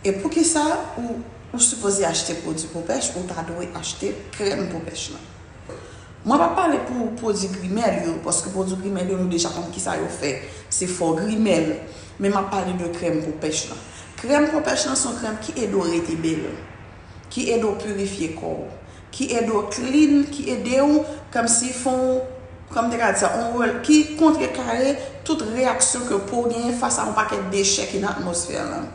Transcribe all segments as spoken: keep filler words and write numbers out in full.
E poukisa ou, ou sipoze achte pwodui po pèch, ou ta dwe achte krèm po pèch lan? Mwen p ap pale pou pwodui grimèl yo, paske pwodui grimèl yo, nou deja konn kisa yo fè. Se fò grimèl. Men m ap pale de krèm po pèch lan. Krèm po pèch lan se yon krèm ki ede w rete bèl, ki ede w pirifye kò w, ki ede w clean, ki ede w kòmsi fè yon, kòm te ka di sa, yon rel-, ki kontrekare tout reyaksyon ke po w genyen fas a yon pakèt dechè ki nan atmosfè lan.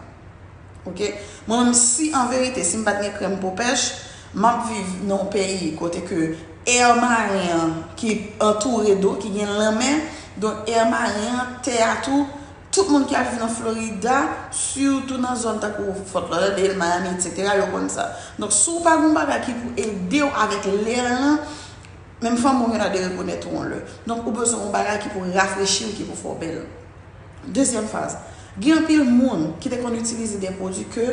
Oke? Mwen menm, si an verite, si m pa t gen krèm po pèch, m ap viv nan yon peyi kote ke air maren an ki antoure do, ki gen lanmè, donk air maren an, tè a tou, tout moun ki ap viv nan Florida, sitou nan zòn tankou Fort Lauderdale, Miami, etsetera, yo konn sa. Donk, si w pa gen yon bagay ki pou ede w avèk lè lan, menm fanmi w gen dwa derekonèt ou yon lè. Donk, ou bezwen yon bagay ki pou rafrechi w, ki pou fè w bèl. Dezyèm faz, gen anpil moun ki te konn itilize de pwodui ke,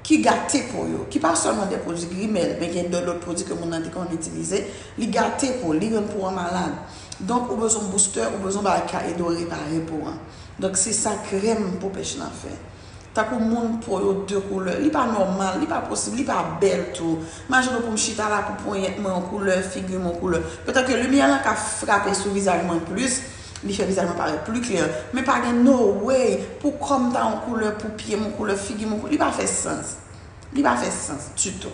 ki gate po yo, ki pa sèlman de pwodui grimèl, men gen de lòt pwodui ke moun nan te konn itilize, li gate po, li rann po an malad. Donk, ou bezwen booster, ou bezwen bagay ki ka ede w repare po an. Donk, se sa krèm po pèch lan fè. Tankou moun po yo de koulè, li pa nòmal, li pa posib, li pa bèl tou. Imajine w pou m chita la pou ponyèt mwen yon koulè, figi m yon koulè. Petèt ke limyè lan ka frape sou vizaj mwen plis, li fè vizaj mwen parèt pli klè. Men pa gen no way pou kò m ta yon koulè, pou pye m yon koulè, figi m yon koulè. Li pa fè sans. Li pa fè sans ditou.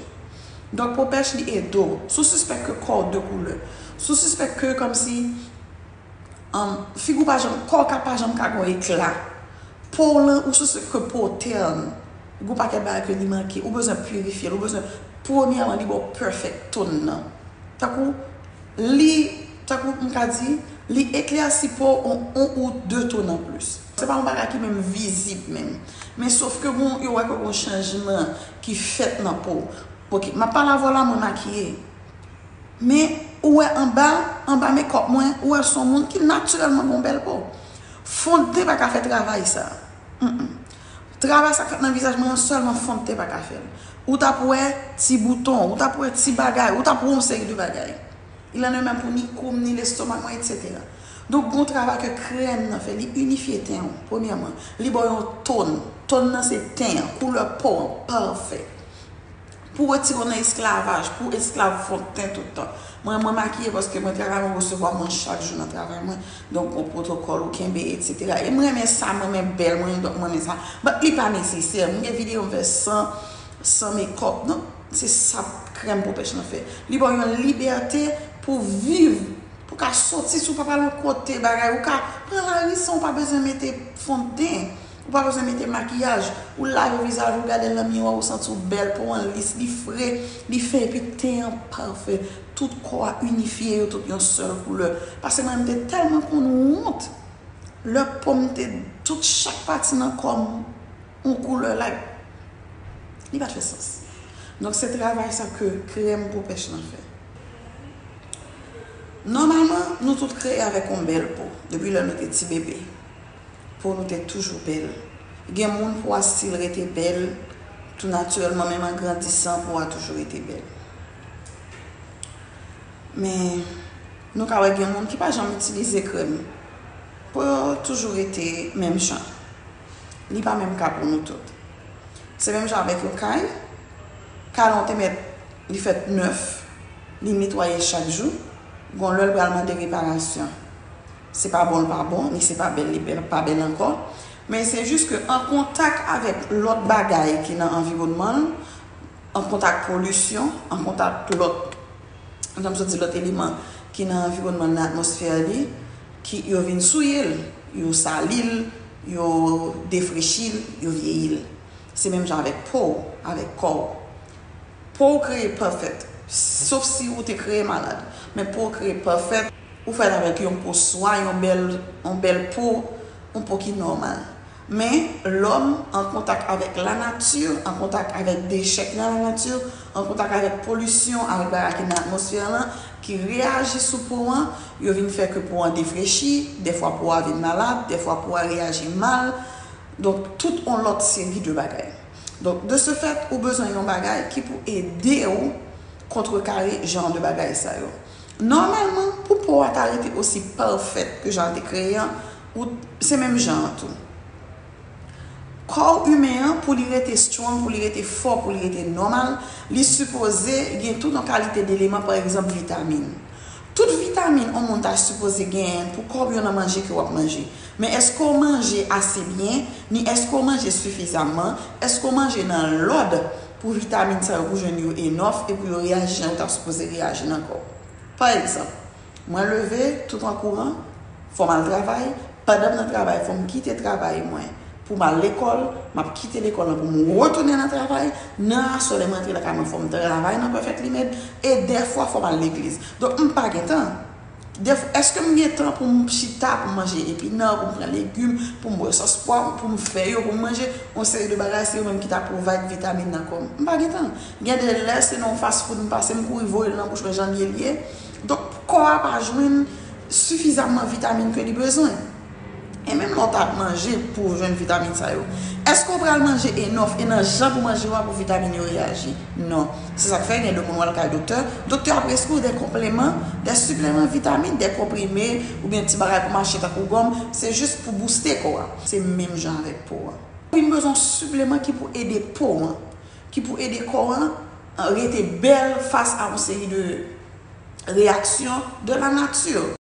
Donk, po pèch, li ede w. Si w sispèk ke kò w de koulè, si w sispèk ke kòmsi, um, figi w pa janm, kò w ka pa janm ka gen yon ekla. Po w lan, ou sispèk ke po w tèn, gen yon pakèt bagay ke li manke. Ou bezwen pirifye l, ou bezwen, premyèman, li ba w perfect tone nan. Tankou, li, tankou m ka di, li eklèsi po w on, on ou de tone anplis. Se pa yon bagay ki menm vizib menm. Men sof ke bon, yo wè ke gon chanjman ki fèt nan po w. Oke, m ap pale avè w la, mwen makiye. Men, ou wè anba, anba mekòp mwen, ou wè se yon moun ki natirèlman gon bèl po. Fon de ten pa ka fè travay sa. Mm-mm. Travay sa k fèt nan vizaj mwen an sèlman fon de ten pa ka fè l. Ou t ap wè ti bouton, ou t ap wè ti bagay, ou t ap wè yon seri de bagay. Il en est même pou ni kou m, ni lestomak mwen, etsetera. Donk, gon travay ke krèm nan fè, li inifye ten w, premyèman. Li ba w yon tone. Tone nan se ten an, koulè po an, pafè. Pou retire w nan esklavaj, pou esklav fon de ten tout tan. Mwen, mwen makiye paske mwen travay, mwen resevwa mwen chak jou nan travay mwen. Donk, gon pwotokòl ou kenbe, etsetera. E mwen renmen sa, mwen renmen bèl, mwen, donk mwen renmen sa. But li pa nesesè. Mwen gen videyo m fè san, san mekòp. Donk, se sa krèm po pèch lan fè. Li ba w yon libète pou viv, pou ka soti, si w pa pral yon kote bagay, ou ka pran lari san w pa bezwen mete fon de ten. Ou pa bezwen mete makiyaj. Ou lave vizaj ou, gade nan miwa, ou santi w bèl, po an lis, li fre, li fen, epi ten an pafè. Tout kò a inifye, yo tout yon sèl koulè. Paske mwen, m te tèlman konn wont. Lè po m te, tout chak pati nan kò m, yon koulè, like, li pa t fè sans. Donk, se travay sa ke krèm po pèch lan fè. Nòmalman, nou tout kreye avèk yon bèl po, depi lè nou te ti bebe. Po nou te toujou bèl. Gen moun po a still rete bèl tou natirèlman, menm an grandisan, po a toujou rete bèl. Men, nou ka wè gen moun ki pa janm itilize krèm. Po yo toujou rete menm jan. Li pa menm ka pou nou tout. Se menm jan avèk yon kay. Kay la w te mèt li fèt nèf, li netwaye chak jou. Gon lè l pral mande reparasyon. Se pa bon, l pa bon, ni se pa bèl, li bèl, pa bèl ankò. Men se jis ke an kontak avèk lòt bagay ki nan anviwònman l, an kontak polisyon, an kontak lòt, jan m sot di, lòt eleman ki nan anviwònman l, nan atmosfè li, ki yo vin souye l, yo sali l, yo defrechi l, yo vyeyi l. Se menm jan avèk po w, avèk kò w. Po w kreye pafè. Sof si ou te kreye malad. Men po w kreye pafè. Ou fèt avèk yon po swa, yon bèl, yon bèl po, yon po ki nòmal. Men, lòm an kontak avèk lanati, an kontak avèk dechè ki nan lanati, an kontak avèk polisyon, avèk bagay ki nan atmosfè lan, ki reyaji sou po an, yo vin fè ke po an defrechi, dèfwa po a vin malad, dèfwa po a reyaji mal. Donk, tout yon lòt seri de bagay. Donk, de ce fait, ou bezwen yon bagay ki pou ede w kontrekare jan de bagay sa yo. Nòmalman, pou po a ta rete osi pafè ke jan l te kreye an, ou, se menm jan an tou. Kò imen an, pou li rete strong, pou li rete fò, pou li rete nòmal, li sipoze gen tout yon kalite deleman, pa egzanp, vitamin. Tout vitamin yon moun ta sipoze genyen pou kò w yo nan manje ke w ap manje. Men èske w manje ase byen, ni èske w manje sifizamman, èske w manje nan lòd pou vitamin sa yo pou jwenn yo enòf e pou yo reyaji jan yo ta sipoze reyaji nan kò w? Pa egzanp, mwen leve tout an kouran, fò m al travay, pandan m nan travay, fò m kite travay mwen pou m al lekòl, m ap kite lekòl lan pou m retounen nan travay, nan aswè lè m rantre lakay mwen fò m travay nan Perfect Limit, e dèfwa fò m al legliz. Donk m pa gen tan. Dèf-, èske m gen tan pou m chita, pou m manje epinan, pou m pran legim, pou m bwè sòs pwav, pou m fè yo, pou m manje yon seri de bagay, se yo menm ki ta provide vitamin nan kò m? M pa gen tan. Gen de lè se nan yon fast food m pase, m kouri voye l nan bouch mwen jan l ye l ye. Donk, kò a pa jwenn sifizamman vitamin ke li bezwen. E menm lè w t ap manje pou w jwenn vitamin sa yo, èske w pral manje enòf e nan jan pou manje yo a pou vitamin yo reyaji? Non. Se sa k fè gen de moun w al kay doktè, doktè a preskri w de konpleman, de sipleman vitamin, de konprime, oubyen ti bagay pou mache tankou gòm, se jis pou booste kò a. Se menm jan avèk po a. Wi, m bezwen yon sipleman ki pou ede po an, ki pou ede kò an, an, rete bèl fas a yon seri de reyaksyon de la nature.